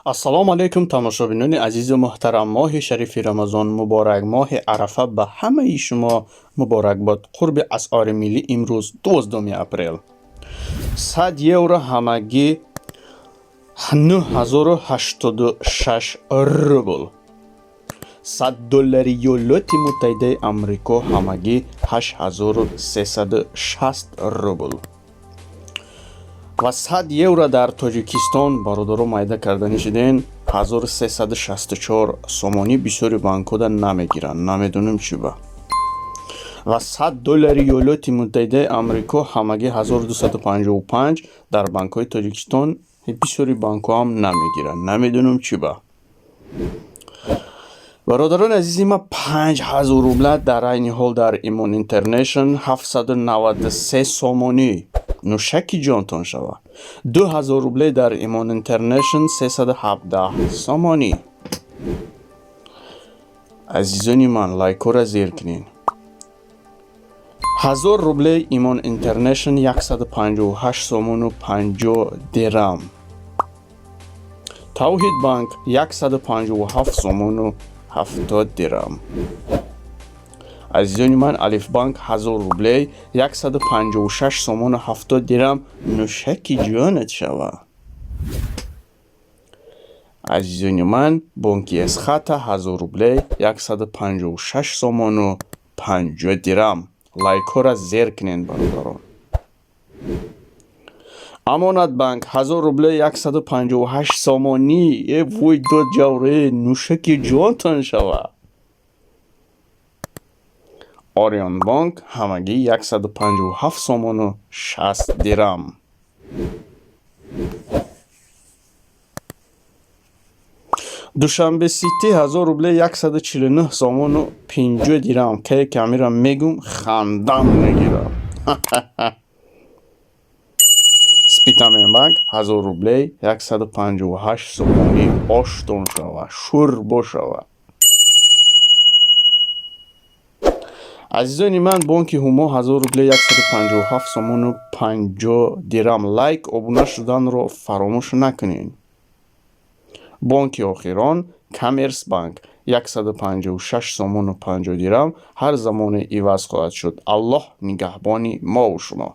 Ассалому алайкум, тамошобинони азизу муҳтарам. Моҳи шарифи Рамазон муборак, моҳи Арафа ба ҳамаи шумо муборакбод. Қурби асъори миллӣ имрӯз, 12 апрел: 100 евро ҳамагӣ 9086 рубл, 100 доллари Иёлоти Муттаҳидаи Амрико ҳамагӣ 8360 рубл ва 100 евро дар Тоҷикистон, бародаро, майда карданӣ шуден, 1364 сомонӣ. Бисёри банкҳода намегиранд, намедонем чӣ ба. Ва 100 доллари Иёлоти Муттаҳидаи Амрико ҳамагӣ 1255 дар банкҳои Тоҷикистон. Бисёри банкҳо ҳам намегиранд, намедонам чӣ ба. Бародарони азизи ма, 5000 рубла дар айни ҳол дар Имон Интернешн 793 сомонӣ, нӯшаки ҷонтон шавад. 2000 рубле дар Имон Интернешн 317 сомонӣ. Азизони ман, лайкҳоро зер кунед. 1000 рубле Имон Интернешн 158 сомону 50 дирам, Тавҳид банк 157 сомону 70 дирам. Азизони ман, Алифбанк 1000 рублей 156 сомону 70 дирам, нӯшаки ҷонат шава. Азизони ман, бонки Эсхата 1000 рублей 156 сомону 50 дирам. Лайкҳоро зер кунед, бародарон. Амонатбанк 1000 рубле 158 сомонӣ. Э вой, дод ҷавре, нӯшаки ҷонтон шава. Орионбонк ҳамагӣ 157 сомону 60 дирам. Душанбе Сити 1000 рубле 149 сомону 50 дирам. Кае ки амира мегум, хандам мегирам. Спитаменбанк 1000 рублей 158 сомонӣ. Оштон шава, шур бошава. Азизони ман, бонки Ҳумо 1000 рубле 157 сомону 50 дирам. Лайк, обуна шуданро фаромӯш накунед. Бонки охирон, Каммерсбанк, 156 сомону 50 дирам. Ҳар замоне иваз хоҳад шуд. Аллоҳ нигаҳбони мову шумо.